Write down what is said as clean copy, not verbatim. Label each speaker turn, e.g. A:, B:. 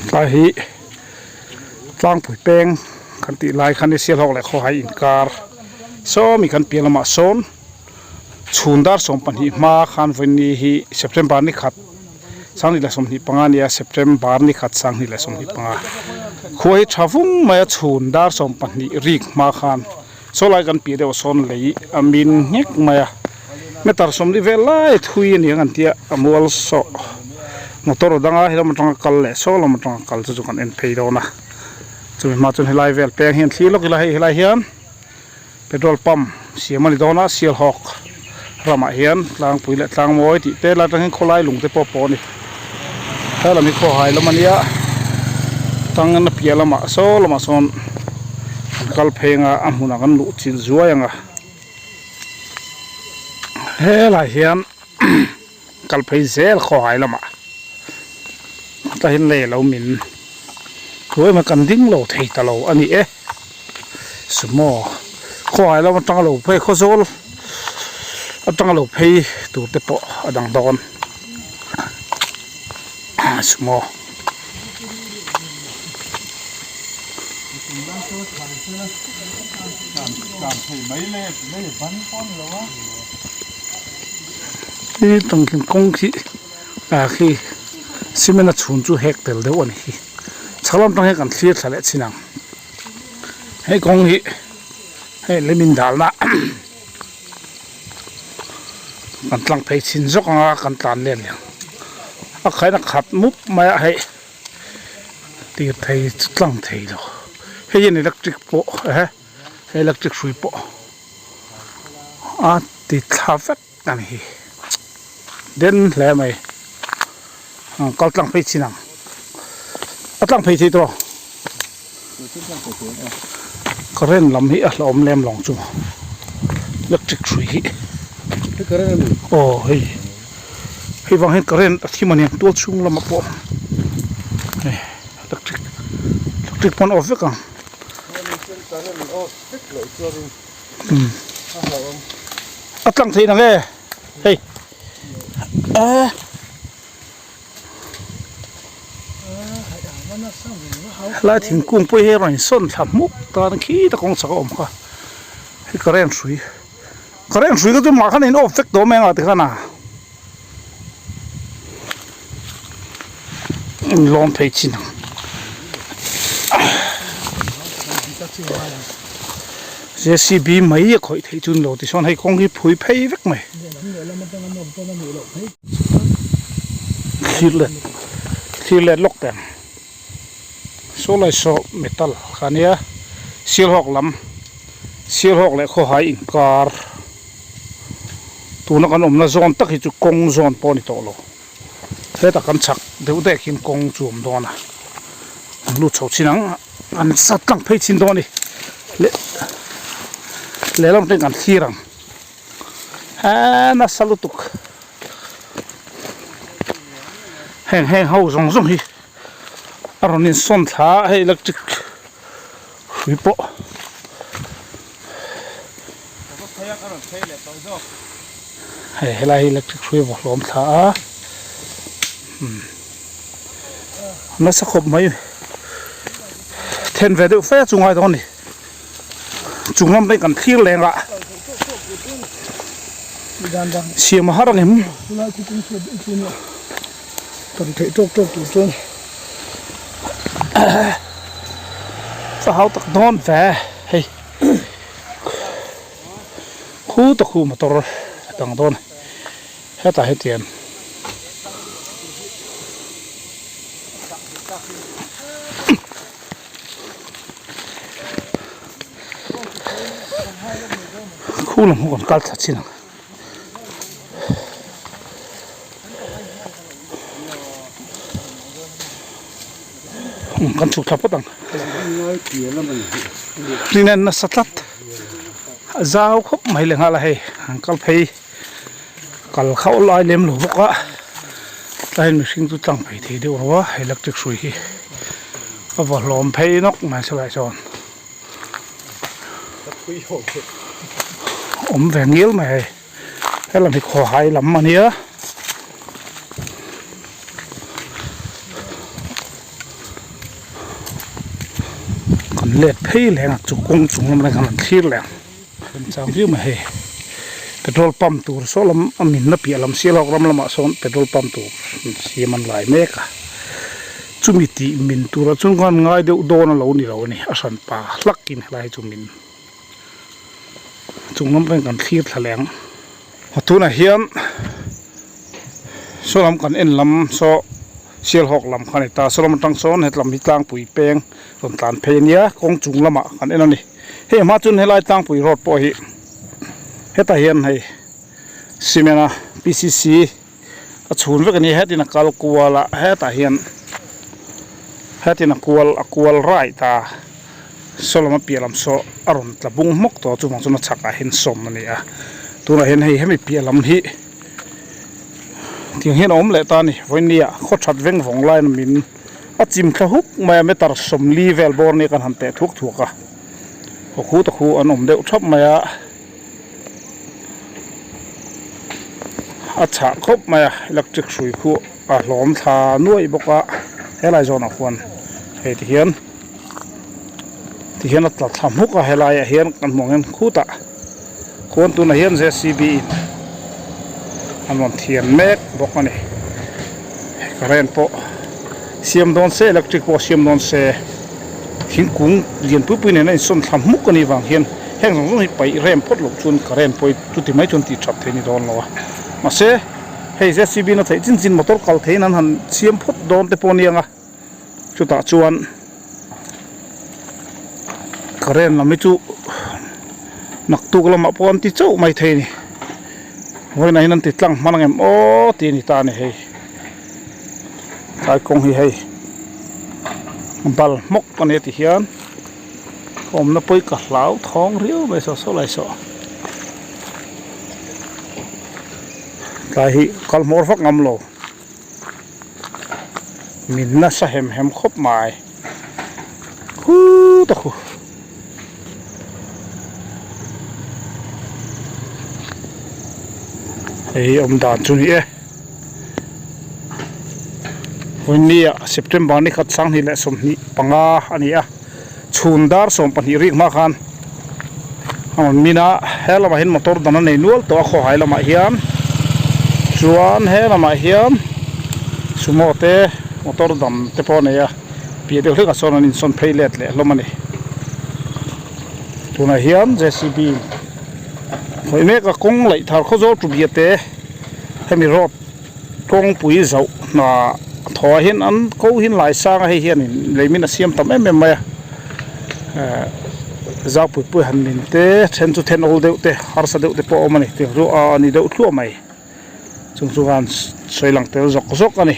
A: Tlai hi tlangpui peng kan tih lai khan Sialhawk leh Khawhai inkar sawmi kan piah lamah sawn chhun dar 12 hma khan vawiin hi September ni khat 2025 a nia September ni khat 2025 khua hi tha vung mai a chhun dar 12 rik hma khan saw lai kan piah deuh sawn lei a min nghek mai a meter 40 vel lai thui a ni ang an tia a mual sawh motor danga helam atanga kal leh saw lam atanga kal chu chu kan en phei dawn a chumi hma chuan helai vel peng hian thli lawk ila hei helai hian. Petrol pump siam a ni dawn a Sialhawk ramah hian tlangpui leh tlangmawi tih te lai atangin khawlai lung te pawh pawh a ni helam hi khawhai lam a nia tang a piah lamah saw lamah sawn an kal phei anga a hmunah kan luh chilh zuai ang a helai hian kal phei zel khawhai lamah tlaiin lei alo min thu em a kan ding lo thei ta lo a ni e sumo khawhai lam atanga lo phei khawzawl atanga lo phei tur te pawh a dang dawn sumo. Khi tang khi kawng khi ah khi cement a chhun chu hek tel deuh a ni hi chhak lam tang hian kan thlir thla leh chin ang hei kawng hi hei leimin dalna kan tlang phei chhin zawk ang a kan tlan let leh ang a khain a khat mup mai a hei tir thei chu tlang thei lo hei hian electric pawh ehe electric hrui pawh a ti thla vek a ni hi den hle mai kal tlang phei chin ang a tlang phei thei tawh current lam hi a hlauhawm lem lo ang chu electric hrui hi aw hei hei vang hian current a thim a niang tual chhung lamah pawh hei electric electric pawn a off vek ang. A tlang theih nang e hei eh. Helai thingkung pawh hi a rawn insawn thla hmuk tan khita kawng chak a awm kha hei current hrui current hrui kha chu mah khan a in off vek tawh mai ang ah tikhan a lawm phei chin ang. J_c_b mai a khawih theih chu ni lo tichuan hei kawng hi phui phei vek mai. Thlir let thlir let lawk teh ang saw lai saw metal kha ania Sialhawk lam Sialhawk leh khawhai inkar tuna kan awmna zawn tak hi chu kawng zawn pawh a ni tawh lo hetah kan chhak deuh daih khian kawng chu a awm dawn a an lut chho chin ang an sat tlang phei chin dawn a ni leh lehlam atangin kan thlir ang. Eee nasa lutuk heng heng ho zawng zawng hi a rawn insawn thla a hei electric hrui pawh hei helai hi electric hrui a vawhlawm thla a umm nasa khawp mai then ve deuh fe chu ngai dawn a ni. Chung lam te kan thlir leng a siam a har ang em ka hau tak dawn ve hei khu ta khu motor a dang dawn hetah hetiang. Khu lam ho kan kal thla chin ang. Kan chhuk thla phawt ang. Rin nasa tlat. A zau khawp mai leh nghal a hei an kal phei kal khauh lai lem lo bawk a tlaiin mihring chu tlang phei thei deuh ro a electric hrui hi. A va hlawm phei nawk mai silai chuan awm ve ngil mai hei. Helam hi khawhai lam a nia. Kan let phei leng a chu kawng chung lam atang khan an thlir leh ang. Remchang viau mai hei petrol pump tur saw lam a minna piah lam Sialhawk ram lamah sawn petrol pump tur siam an lai mek a chumi tih min turah chuan khan ngai deuh dawn a lo ni lo a ni a hran pa hlakin helai chu min chung lam pawhin kan thlir thla leh ang a tunah hian saw lam kan en lam saw Sialhawk lam kha a ni ta saw lam atang sawn hetlam hi tlangpui peng rawn tlan phei a nia kawng chung lamah kan en a ni. Hei hma chuan helai tlangpui road pawh hi hetah hian hei cement a P C C a chhun vek a ni hetin a kal kual a hetah hian hetin a kual a kual rai ta saw lam a piah lam saw a rawn tla bung hmawk tawh a chuvang chuan a chhakah hian sawm a ni a tunah hian hei hemi piah lam hi tiang hian a awm leh ta a ni vawinia khaw that veng vawng laiin min. A chim thla huk mai a meter 40 vel bawr nia kan han teh thuak thuak a aw khu ta khu an awm deuh thap mai a a chhah khawp mai a electric hrui khu a hlawm thla nuaih bawk a helai zawnah khuan hei ti hian ti hian a tla thla hmuk a helai ah hian kan hmuh ang hian khutah khuan tunah hian J C B in an rawn thian mek bawk a ni. Current pawh siam dawn se electric pawh siam dawn se thingkung lian pui pui nena insawn thla hmuk anih vang hian heng zawng zawng hi paih rem phawt loh chuan current pawh hi chuti mai chuan tih that thei a ni dawn lo a mahse hei J C B na theih chin chin motor kal theihin an han siam phawt dawn te pawh a ni ang a chutah chuan current lam hi chu naktuk lamah pawh an ti chauh mai thei a ni. Vawiinah hian an ti tlang hman ang em aw tih a ni ta a ni hei tlai kawng hi hei bal hmawk a ni a ti hian ka awmna pawh hi ka hlau thawng riau mai saw saw lai saw tlai hi kal hmawr vak ngam lo min nasa hem hem khawp mai khuuuh ta khu. Hei hi awm dan chu ni e vawinia September ni khat 2025 a ni a chhun dar 12 rik hma khan a rawn min a he lamah hian motor dan a nei nual tawh a khawhai lamah hian chuan he lamah hian sumo te motor dan te pawh a nei a. Piah deuh hlekah sawn an insawn phei let leh hlawm a ni. Tunah hian J C B khawih mek a kawng laih thar khaw zawl tubia te hemi road kawngpui zauh hna thaw ah hian an ko hin lai sang a hei hianin leimin a siam tam em em mai a ehh zau pui pui han min te then chu then awl deuh te harsa deuh te pawh a awm a ni tiang chu a ni deuh thluah mai chung chu khan sawi lang tel zawk zawk a ni.